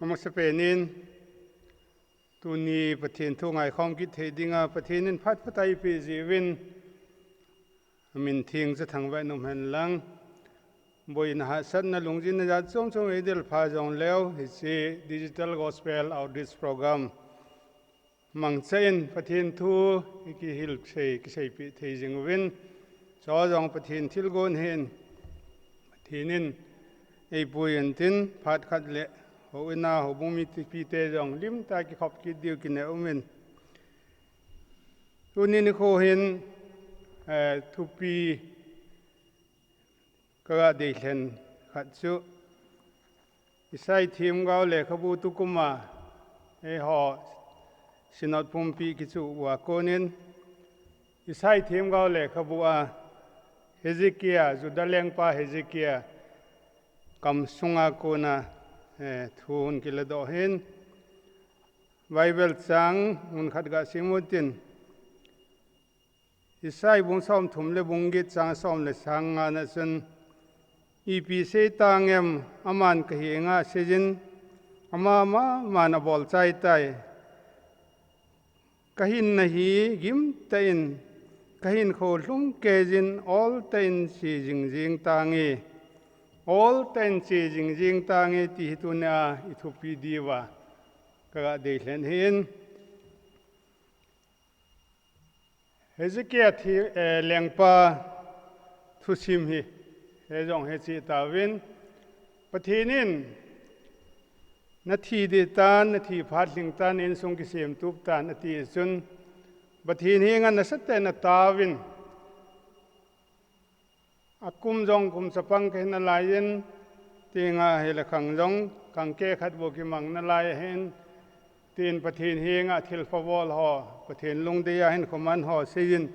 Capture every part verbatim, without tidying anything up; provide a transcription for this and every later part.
Masapen in, tuni Pathen thu ngaikhom kit thei dinga Pathen in phat phatah a eipeh jeh uvin, amin theng chu thangvah in um hen lang. Boina hahsatna lungjinna jat chom chom eidel pha jongleu, hiche Digital Gospel Outreach Program mangcha in Pathen thu ikihil thei, kiseipeh thei jing uvin, chujong Pathen thilgon ahin, Pathen in eipui intin, phat khat le houin a houbung mipite jong limtah a kikhop kit diu kinei umin. Tuni nikho hin, eh, thupi kaga deilhen khat chu, Isai themgao lekhabu tukum a, eiho Synod pumpi kichuh uva konin, Isai themgao lekhabu a Hezekiah, Judah lengpa Hezekiah kamsunga kona, eh, thu hung kiladoh ahin, Bible chang mun khat gasim utin, Isai bung somthum le bung get chang som le chang nga na chun, ipi sei tangem, aman kahenga seijin, ama maman abol chai tai. Kahinna hi gimtah in, kahinkho lhumkeijin oltah in che jingjing tange. Oltah in che jingjing tange ti hi tunia ithupi diuva kaga deilhen ahin. Hezekiah thi, eh, lengpa thusim hi, hijong hiche tauvin, Pathen in, nathi ding tan, nathi phat lhing tan, insung kisem tup tan, ati chun, Pathen henga nasatah in ataovin, akum jong kum chapang kahi nalaiyin, tinga hile khang jong, khang keh khat bou kimang nalai ahin, tin Pathen henga thilpha bol ho, Pathen lungdei a hinkho man ho seijin,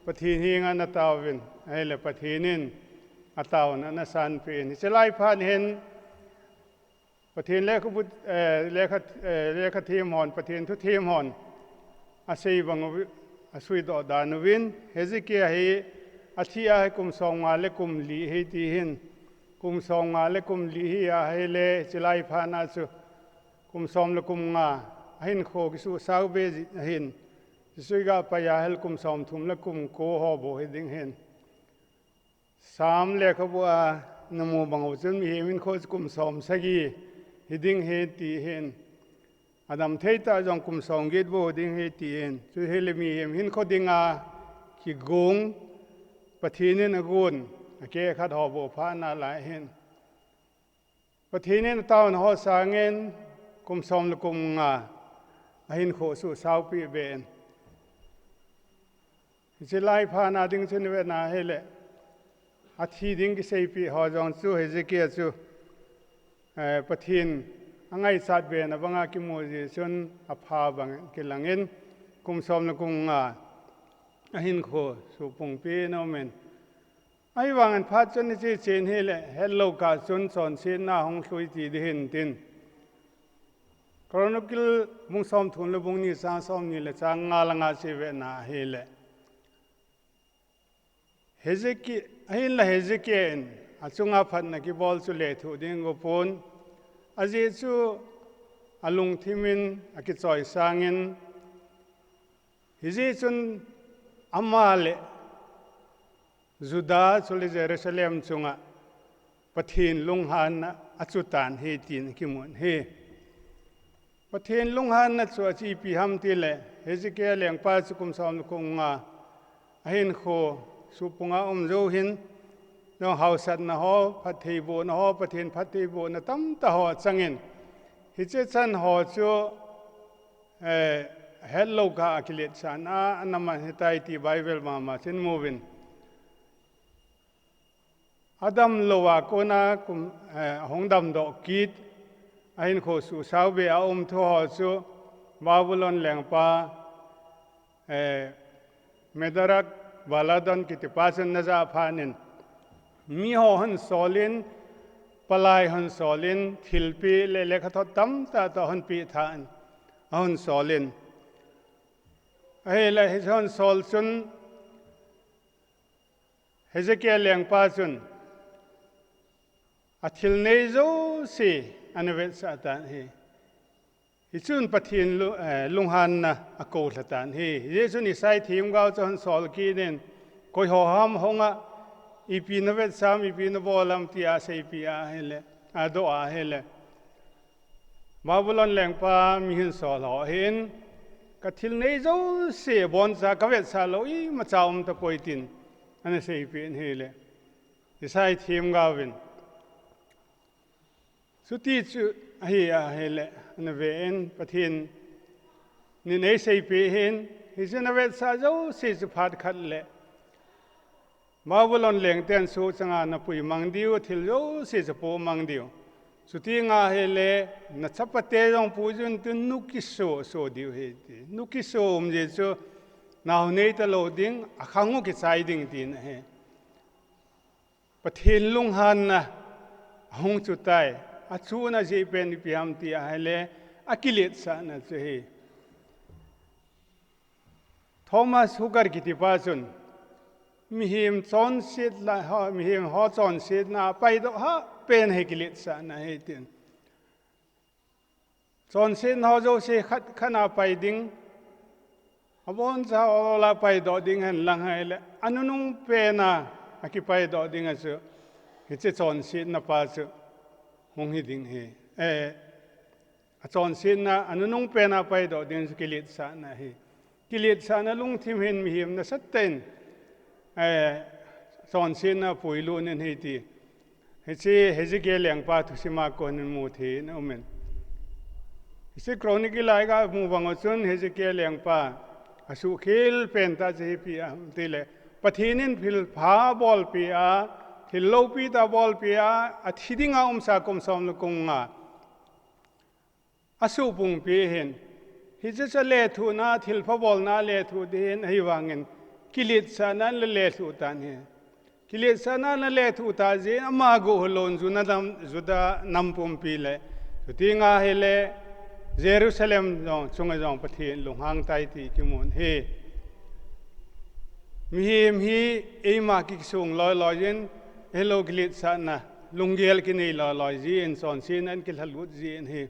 Pathen henga nataovin, ahile Pathen in ataona ana sanpeh in. Hiche lai phat hin, Pathen lekhabu, eh, lekha, eh, lekhathem hon, Pathen thuthem hon asei bang u, asuidoh dan uvin, Hezekiah hi athi a hi kum somnga le kum li ahi ti ahin, kum somnga le kum li ahi a ahile, hiche lai phat na chu kum som le kum nga ahinkho kisuhsao be ji ahin, hiche sui ga pai a ahile kum somthum le kum ko ho bou hiding ahin. Sam lekhabu a namu bang u chun mihem hinkho chu kum som sagi hiding ahi ti ahin, adam thei tah jong kum som get bou ding ahi ti ahin, chuhile mihem hinkho dinga kigong, Pathen in agon, akeh khat ho bou phat nalai ahin. Pathen in ataona ho sangin kum som le kum nga ahinkho suhsaopeh be in. Hiche lai phat na ding chun ivet na ahile, athi ding kiseipeh ho jong chu Hezekiah chu, eh, Pathen angaichat be na banga kimu jeh chun apha bang kilangin, kum som le kum nga ahinkho suhpung pen aumin. Ahivangin phat chun hiche chen hile, hetlou kah chun chonsetna hung lhung ti ding ahin tin. Chronicle bung somthum le bung ni chang somni le chang nga langa che ivet na ahile, Hezekiah, ahinla Hezekiah in achunga phatna kibol chu lethuh ding aum pon, ajeh chu alungthim in akichoi sangin, hijeh chun ama le Judah chule Jerusalem chunga Pathen lunghanna achutan ahi tin kimun ahi. Pathen lunghanna chu achi ipi ham tile, Hezekiah lengpa chu kum som le kum nga ahinkho suhpunga um jou hin, jong haosatna ho, phattheibohna ho, Pathen phattheibohna tamtah ho achangin, hiche chan ho chu, eh, hetlou kah a kiletsahna a ana man ahitai ti Bible mama chun imu uvin. Adamlou a kona kum, eh, ahung damdoh kit, ahinkho suhsao be a um thu ho chu Babylon lengpa, eh, Merodach Baladan kitipa chun ana jah phat in, miho ahung sol in, palai ahung sol in, thilpeh le lekhathot tamtah toh ahung peh tha in, ahung sol in. Ahile hiche ahung sol chun, Hezekiah lengpa chun athil nei jouse ana vetsah tan ahi. Hichun Pathen lu-, eh, lunghanna akou lhatan ahi. Hijeh chun Isai themgao chu ahin sol kit in, koi ho ham ahung a, ipi navetsah ham, ipi nabol ham tia aseipeh ahile, adoh ahile, Babylon lengpa mi hinsol ho hin, kathil nei jouse aboncha kavetsah lou imacha umtapoi tin, ana seipeh in ahile, Isai themgaovin, chuti chu ahi ahile, ana ven, Pathen in eiseipeh hin, hiche navetsah jouse chu phat khat le Babylon lengten sohchanga napui mang diu, thil jouse chu apoh mang diu. Chuti ahile, nachapate jong puijun tin nukiso, so diu ahi ti. Nukiso um jeh chu, nao nei talou ding, akhang u kichai ding tina ahi. Pathen lunghanna ahung chutai. Achuna jeh pen ipi ham ti ahile, akiletsahna chu ahi. Thomas Hooker kitipa chun, mihem chonset la, ho, mihem ho chonsetna apaidoh hahpen hi kiletsahna ahi tin. Chonsetna ho jouse khat, khat a pai ding, aboncha ol a paidoh ding henlang ahile, anunung pena akipaidoh dinga chu, hiche chonsetna pa chu hung hi ding ahi. Eh, achonsetna, anunung pena paidoh ding chu kiletsahna ahi. Kiletsahna lungthim hin mihem nasatah in, eh, chonsetna apuilut in ahi ti. Hiche Hezekiah lengpa thusima konin mu thei in aumin. Hiche Chronicle a iga mu bang u chun Hezekiah lengpa asuhkhel pentah chu ipi ham tile, Pathen in thilpha abolpeh a, thil loupitah abolpeh a, athi dinga umsa kum som le kum nga asuhpungpeh ahin. Hiche chu alethuhna, thilpha bolna alethuh ding ahin, ahivangin kiletsahna in alethuh tan ahi. Kiletsahna in alethuh tah jeh in ama goh lou in Juda nam, Juda nam pumpi le, chuti ahile Jerusalem jong chunga jong Pathen lunghang tai ti kimun ahi. Mihem hi eima kisung loiloi jin, ahilou kiletsahna, lunggel kinei loiloi jin, chonsetna in kilhalut jin ahi.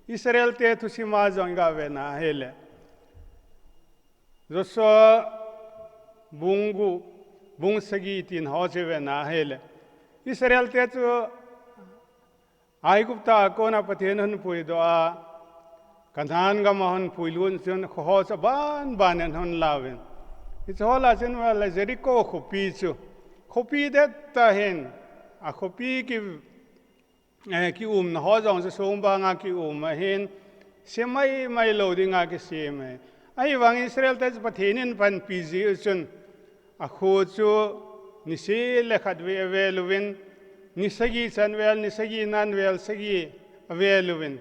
Israelte thusima jong iga vena ahile, Joshua bung gup, bung sagi tin ho chu ivena ahile, Israelte chu Aigupta a kona Pathen in ahin puidoh a, Canaan gam a ahin puilut chun kho ho chu aban ban in ahin lauvin. Hiche ho lah a chun vel le Jericho khopi chu, khopi dettah ahin, akhopi ki, eh, kiumna ho jong chu songbanga kium ahin, sem maimai lou dinga kisem ahi. Ahivangin Israelte chu Pathen in panpi jeh u chun, akho chu niseh le khatvei avel uvin, ni sagi chanvel, ni sagi nanvel sagi avel uvin,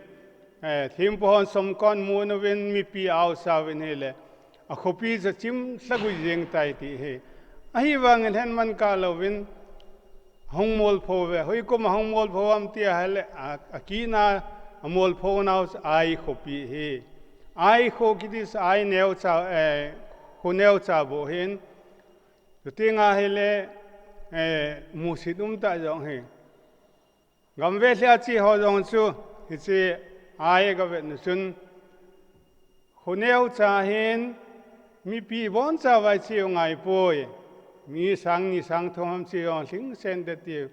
eh, thempu hon somkon mun uvin, mipi aosa uvin ahile, akhopi chu achim lhagui jeng tai ti ahi. Ahivangin ahin man kah louvin, ahung molpho uve, hoikum ahung molpho ham ti ahile, a, akitna amolpho nau chu Ai khopi ahi. Ai kho kiti chu Ai neocha, eh, kho neocha bou ahin. Chuti ahile, eh, musit umtah jong ahi. Gamvetlhi a che ho jong chu, hiche Ai aga vet u chun, kho neocha ahin, mipi boncha uva che u angaipoi. Mi sang ni sang thum ham che jong lhingsen ding ati.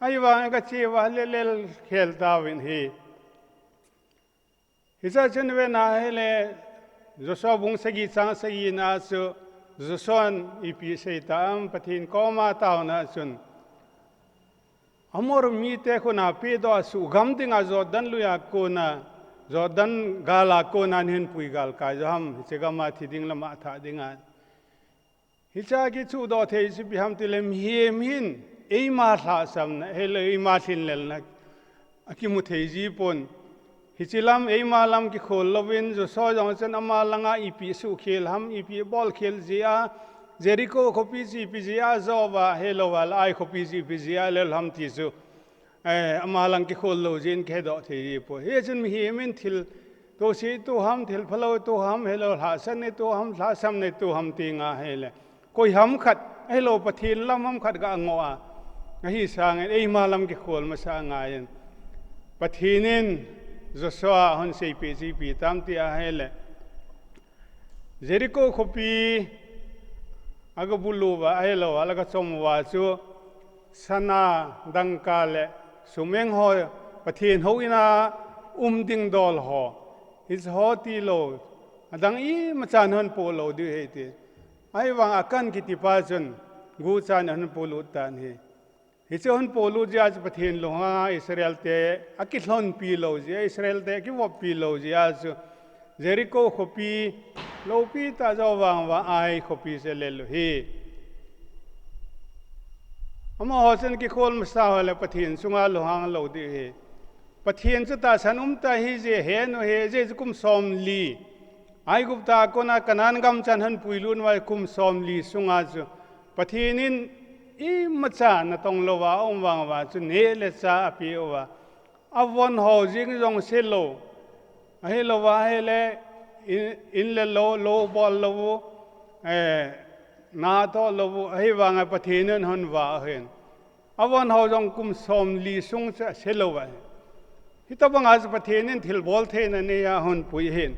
Ahivang aga che uva lel lel khel tauvin ahi. Hichea chun ivena ahile, Joshua bung sagi chang sagina chu, Joshuan ipi asei tam, Pathen koma ataona chun, Amor mite khut a pedoh a suhgam dinga Jordan lui a kona, Jordan gal a kona neihin pui galkai jo ham, hiche gam a thi ding le mangthah dinga. Hichea kichuhdoh thei chu ipi ham tile mihem hin eima lhahsamna, ahilou eima lhinlelna akimu thei jipon. Hiche lam, eima lam kikhol louvin, Joshua jong chun ama langa ipi suhkhel ham, ipi bolkhel jeh a, Jericho khopi chu ipi jeh a ajou uva, ahilou le Ai khopi chu ipi jeh a alel ham ti chu, eh, ama lang kikhol lou jeh in kihedoh thei jipon. Hichun mihem in thil tohse ito ham, thil phalou ito ham, ahilou lhahsamna ito ham, lhahsamna ito ham ti ahile, koi ham khat, ahilou Pathen lam ham khat ga ngoh a, ahi sangin eima lam kikhol masa angaiyin. Pathen in Joshua hon seipeh, seipeh tam ti ahile, Jericho khopi aga bulu uva ahilou, aga chom uva chu sana, dangka le sum-eng ho, Pathen houin a um ding dol ho, hiche ho tilou, adang imacha nahon poh lou diu ahi ti. Ahivang Achan kitipa chun gucha in ahon polut tan ahi. Hiche ahon polut jeh a chu Pathen lunghang a Israel te akilhonpi lou jeh a, Israel te akivoppi lou jeh a chu Jericho khopi loupi tah jo vang uva Ai khopi chu alel u ahi. Amaho chun kikhol masa ho le Pathen chunga lunghang lou diu ahi. Pathen chu tahsan umtah ahi jeh ahen u ahi, ajeh chu kum somli Aigupta a kona Canaan gam chan ahon puilut uva kum somli sunga chu Pathen in imacha natong louva aum vang uva chu neh le chah apeh uva, avon ho jeng jong selou, ahilouva ahile in, in le lou, lou bol lou u, eh, natoh lou u, ahivanga Pathen in ahon vah u ahin. Avon ho jong kum somli sung chu aselou ahi. Hitobanga chu Pathen in thilbol theina neiya ahon pui ahin.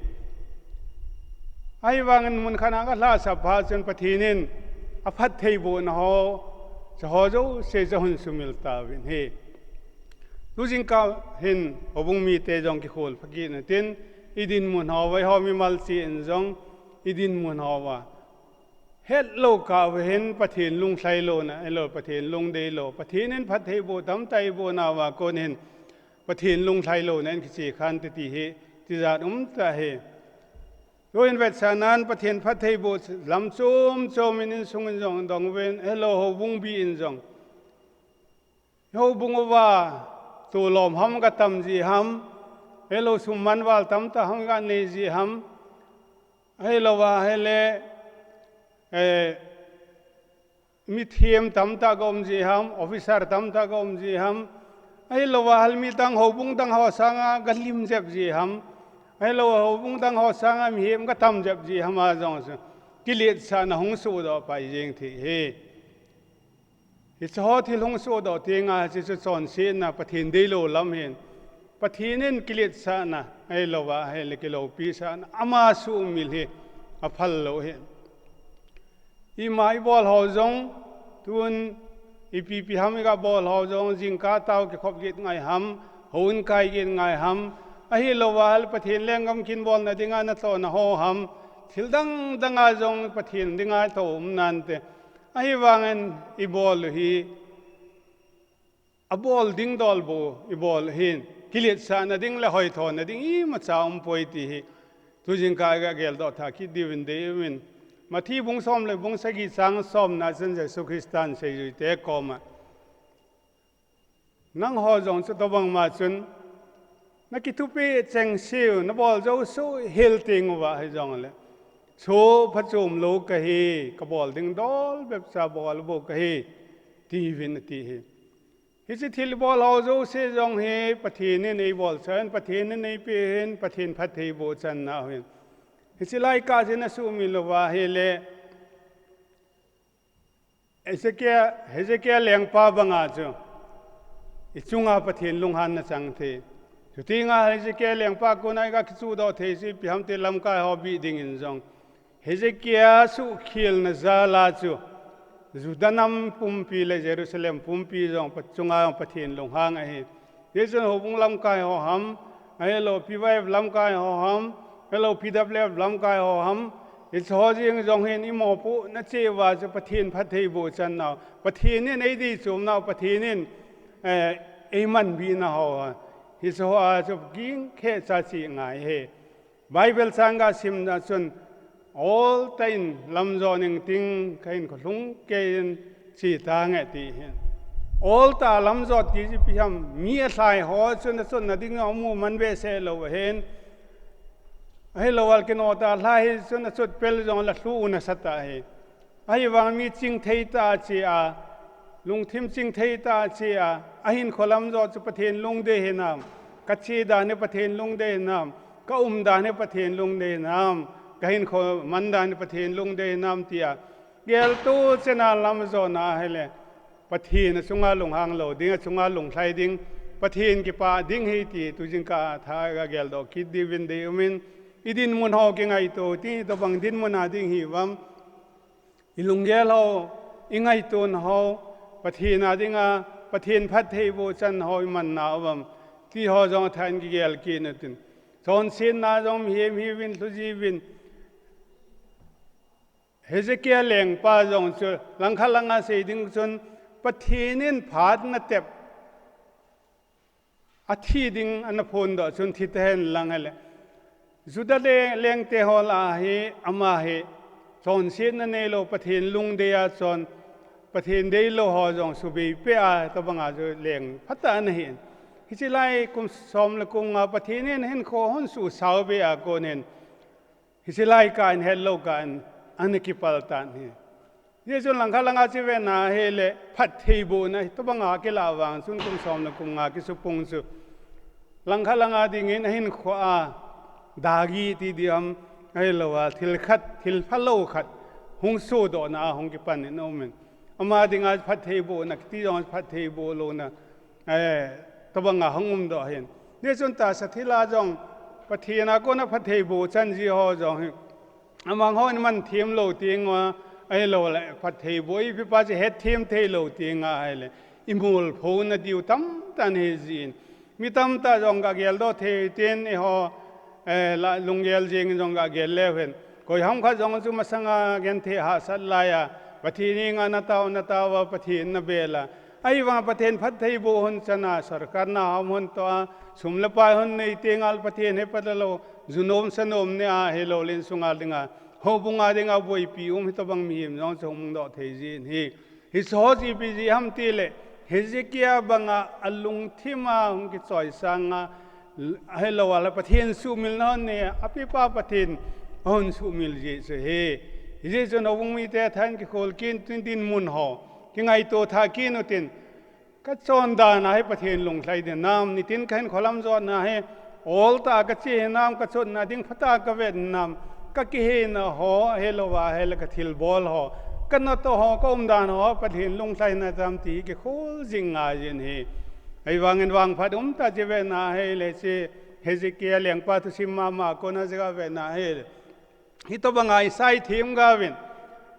Ahivangin mun khat a aga lhahsap phat chun Pathen in aphattheibohna ho, chuho jouse chu ahon sumil tauvin ahi. Tujingkah hin houbung mite jong kikhol pha kit in tin, idinmun houva, eiho mimal cheh in jong idinmun houva hetlou kah uva hin Pathen lunglhai louna, ahilou Pathen lungdei lou, Pathen in phattheiboh tamtah eiboh nauva kon hin Pathen lunglhai louna in kiche khante ti hi tijat umtah ahi. Tuhin vetsahnan Pathen phattheiboh lam chom chom in insung in jong dong uvin, ahilou houbung bih in jong, houbung uva tolom ham gatam ji ham, ahilou sum manval tamtah ham ganei ji ham, ahilouva ahile, eh, mithem tamtah ga um ji ham, officer tamtah ga um ji ham, ahilouva ahile mi dang houbung dang ho sanga galim jep ji ham, ahilou houbung dang ho sanga mihem gatam jep ji ham a jong chu kiletsahna hung sohdoh pai jeng thei ahi. Hiche ho thil hung sohdoh tenga hiche chu chonsetna, Pathen deilou lam ahin. Pathen in kiletsahna, ahilouva ahile kiloupisahna, ama sumil hi aphal lou ahi. Ima ibol ho jong, tun ipi ipi ham iga bol ho jong, jingkah tao kikhop kit ngai ham, houin kai kit ngai ham, ahilouva ahile Pathen lenggam kin bolna dinga natohna ho ham, thil dang danga jong Pathen dinga tou um nante. Ahivangin ibol u hi abol ding dol bou ibol u ahin, kiletsahna ding le hoithona ding imacha umpoi ti hi tujingkah a geldoh tha kit diuvin deiuvin. Mathi bung som le bung sagi chang somna chun Jesu Christan seijuite koma, nangho jong chutobangma chun nakithupeh chengseu, nabol jou soh hel tenguva hijongle, soh phachom lou kahi, kabol ding dol bepcha bol bou kahi, tiuvin ati ahi. Hiche thil ibol ho jouse jong hi Pathen in eibolchan, Pathen in eipeh ahin, Pathen phattheiboh channa ahin. Hiche laikah chun asumil uva ahile, Hezekiah, Hezekiah lengpa banga chu ichunga Pathen lunghanna chang thei. Chutenga Hezekiah lengpa kona iga kichuhdoh thei chu ipi ham itile lamkai ho bih dingin jong, Hezekiah suhkhelna jal a chu Judah nam pumpi le Jerusalem pumpi jong pa-, chunga jong Pathen lunghang ahi. Hichun houbung lamkai ho ham, ahilou P Y F lamkai ho ham, ahilou P W F lamkai ho ham, hiche ho jeng jong hin imopohna cheh uva chu Pathen phattheiboh channau, Pathen in eidei chomnau, Pathen in, eh, eimanbina ho, hiche ho a chu gingkhecha cheh ngai ahi. Bible chang ga simna chun, oltah in lamjot ning ting, kahinkho lhung keiyin chetange ati ahi. Oltah lamjot ti chu ipi ham, mi alhai ho chun achotna ding amu man behseh lou ahin. Ahilou le kinotah alhai hi chun achot pel jongle lhu u nasatah ahi. Ahivang mi chingthei tah a che a, lungthim chingthei tah a che a, ahinkho lamjot chu Pathen lungdei hinam, kache dan hi Pathen lungdei hinam, kaum dan hi Pathen lungdei hinam, kahinkho man dan hi Pathen lungdei hinam tia geltoh chena lamjotna ahile, Pathen achunga lunghang lou ding, achunga lunglhai ding, Pathen kipah ding hi ti tu jingkah a tha ga geldoh kit diuvin deium in, i dinmun ho kingaito ti tobang dinmun a ding hi uvam. I lunggel ho, i ngaitona ho, Pathen a dinga, Pathen phattheiboh chan ho i manna uvam ti ho jong tha in kigel kit utin. Chonsetna jong mihem hiuvin, lhujiuvin. Hezekiah lengpa jong chu langkhat langa sei ding chun Pathen in phat natep athi ding ana phondoh chun thi tahen lang ahile, Judah le lengte ho lah a hi ama hi chonsetna neilou, Pathen lungdei a chon, Pathen deilou ho jong subei peh a tobanga chu leng phatah ana hin. Hiche lai kum som le kum nga Pathen in hinkho hung susao be a kon hin, hiche lai kah in hetlou kah in ana kipal tan ahi. Hijeh chun langkhat langa chu vena ahile phattheibohna tobanga kilah vang chun kum som le kum nga kisupung chu langkhat langa dingin ahinkhoa dagi ti diham, ahilouva thil khat, thil phalou khat hung sodohna a hung kipan in aumin. Ama dinga phattheibohna kiti jong phattheiboh louna, eh, tobanga hung umdoh ahin. Hijeh chun tahsa thil a jong Pathen a kona phattheiboh chan ji ho jong hi, amang hon man themlou tenga, ahilouleh phattheiboh ipi pa chu hetthem theilou tenga ahile, i molphona diu tamtah ana hi jin. Mi tamtah jong ga geldoh thei tin eiho, eh, la, lunggel jeng jong ga gel leu hen. Koiham khat jong chu masanga genthei hahsat laiya, Pathen henga natao, natao a Pathen nabel a, ahivanga Pathen phattheiboh hung chana, sorkar na ham hung toh a, sum le pai hung nei tenga Pathen hepha talou, junom sanom nei a, ahilouleh insunga dinga, houbunga dinga boipi um hitobang mihem jong chu hung doh thei jin ahi. Hiche ho chu ipi jeh ham tile, Hezekiah banga alungthima hung kichoisanga, ahilouleh Pathen suhmilna hung nei a, apepa Pathen ahung suhmil jeh chu ahi. Hijeh chun houbung mite tha in kikhol kit utin, dinmun ho kingaito tha kit utin, kachondan a hi Pathen lunglhai ding hinam, nitin kahinkho lam jotna hi oltah a kache hinam, kachotna ding phatah a kavet hinam, kakihena ho, ahilouva ahile kathilbol ho, kanatoh ho, kaumdan ho Pathen lunglhaina tam ti kikhol jing ngai jin ahi. Ahivangin vangphat umtah chu vena ahile hiche Hezekiah lengpa thusim mama a kona jeh a vena ahile, hitobanga Isai themgaovin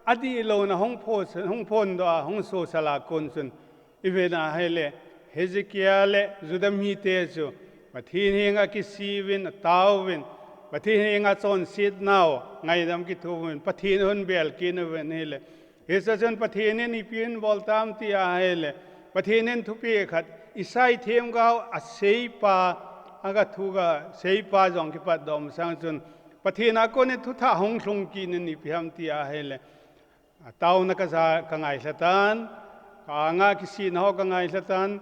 adihlouna hung pho, hung phondoh a, hung sosal a kon chun ivena ahile, Hezekiah le Judah mite chu Pathen henga akisih uvin, ataovin, Pathen henga chonsetnau ngaidam kithouvin, Pathen ahung bel kit uvin ahile, hichea chun Pathen in ipi ahin bol tam ti ahile, Pathen in thupeh khat, Isai themgao aseipa, aga thu ga seipa jong kipatdoh masang chun, Pathen a konin thuthah hung lhung kit in ipi ham ti ahile, ataona kaja kangailha tan, ka-anga kisihna ho kangailha tan,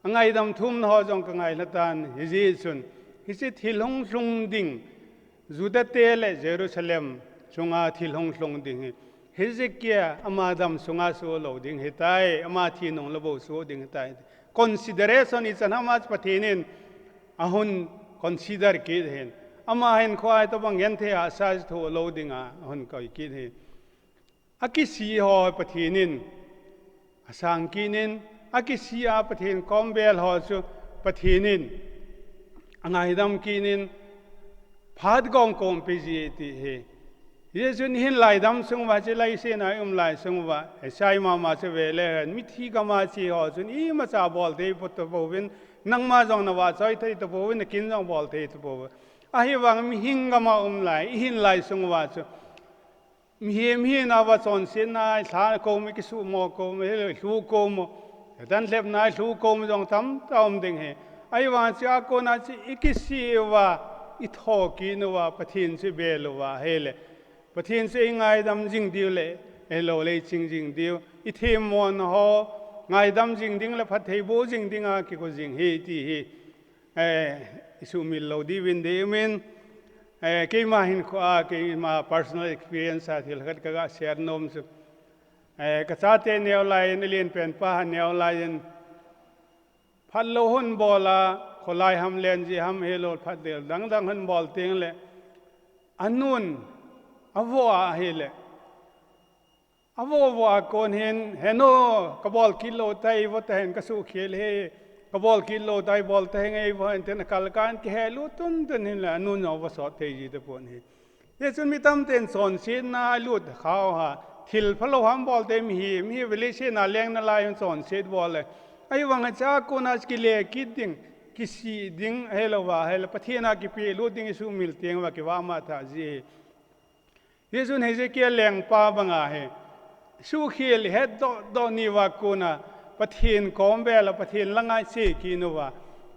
angaidam thumna ho jong kangailha tan, hijeh chun, hiche thil hung lhung ding, Judah te le Jerusalem chunga thil hung lhung ding hi, Hezekiah ama damsunga soh lou ding ahitai, ama thi nung le bou soh ding ahitai. Consideration ichan ham a chu Pathen in ahung consider kit ahin. Ama hinkhoa hitobang genthei hahsa chu thoh lou dinga ahung koi kit ahi. Akisih ho Pathen in asang kit in, akisih a Pathen kom bel ho chu Pathen in angaidam kit in, phat gomkom pe ji ti ahi. Hijeh chun ihin laidam sung uva, hiche leiset a i um lai sung uva, Isai mama chu ve leu hen, mithi gam a che ho chun imacha bol thei tapouvin, nangma jong navahchoi thei tapouvin, nakin jong bol thei tapouvin. Ahivang mihem gam a um lai, ihin lai sung uva chu, mihem hina uva chonsetna, lha kom, kisuhmo kom, lhu kom, dan lhepna, lhu kom jong tamtah um ding ahi. Ahivang chea kona chu ikisih uva, itho kit uva, Pathen chu ibel uva ahile, Pathen chu eingaidam jing diu le, eilouleh iching jing diu, ithemmona ho ngaidam jing ding le phattheiboh jing dinga kigo jing ahi ti hi, eh, isuhmil lou diuvin deium in, eh, keima hinkhoa, keima personal experience a thil khat kaga share nom chu, eh, kachate neo laiyin, alenpen pa neo laiyin, phatlou hung bol a, kholai ham len ji ham hilou, phatdel dangdang hung bol tengle, anun, avoh a ahile, avoh voh a kon hin, heno, kabol kit lou tai, vo tahen kasuhkhel hi, Kabol kit lou tai, bol tahih ngai vo, enten akal kan kihe lut tun tun hin la, anun jong va sot thei ji tapon hi. Hichun mi tamten chonsetna lut khau ha, thil phalou ham bol te mi hi, mi hi vele se na leng nalai chonset bol le. Ahivang hicha kona kile kit ding, kisih ding, ahilouva, ahile Pathen a kipe lut ding isumil teng uva kivah ma tha ji hi. Hichun Hezekiah lengpa banga hi, suhkhel het doh doh ni uva kona, Pathen kom vel a, Pathen langa che kit uva,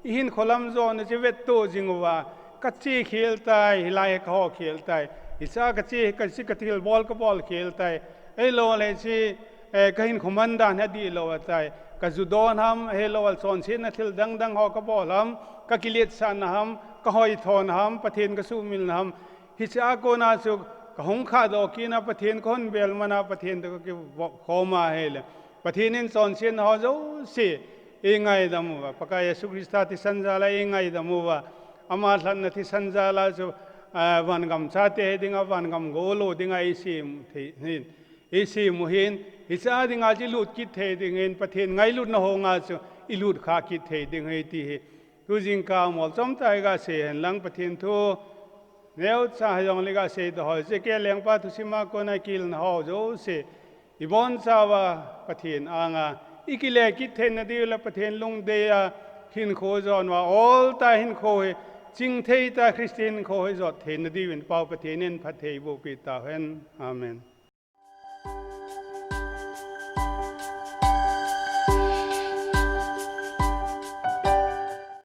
ihinkho lam jona chu vettoh jing uva, kache khel tai, hilai hi kaho khel tai, hicha kache, kache kathilbol kabol khel tai, ahilouleh chu, eh, kahinkho man dan hi adihlou atai, kaju don ham, ahilouleh chonsetna thil dang dang ho kabol ham, kakiletsahna ham, kahoithona ham, Pathen kasumilna ham, hicha kona chu kahung khahdoh kit a, Pathen kahung bel man a, Pathen toh kakivop khom a ahile, Pathen in chonsetna ho jouse eingaidam uva, Pakai Jesu Christa thisan jal a eingaidam uva, ama lhatna thisan jal a chu, ah, vangam chate hi dinga, vangam gou lou dinga eisem thei, hin, eisem u hin, hicha dinga chu ilut kit thei dingin, Pathen ngailutna honga chu ilut kha kit thei ding ahi ti hi. Tu jingkah molchom tah a iga sei hen lang, Pathen thu neocha hijongle iga seidoh ho, Hezekiah lengpa thusim a kona kilna ho jouse, ibonchauva Pathen anga ikile kit theina diu le Pathen lungdei a hinkho jon uva, oltah hinkho hi, chingthei tah Christian hinkho hi jot theina diuvin Pau Pathen in phatthei eiboh peh tauhen. Amen.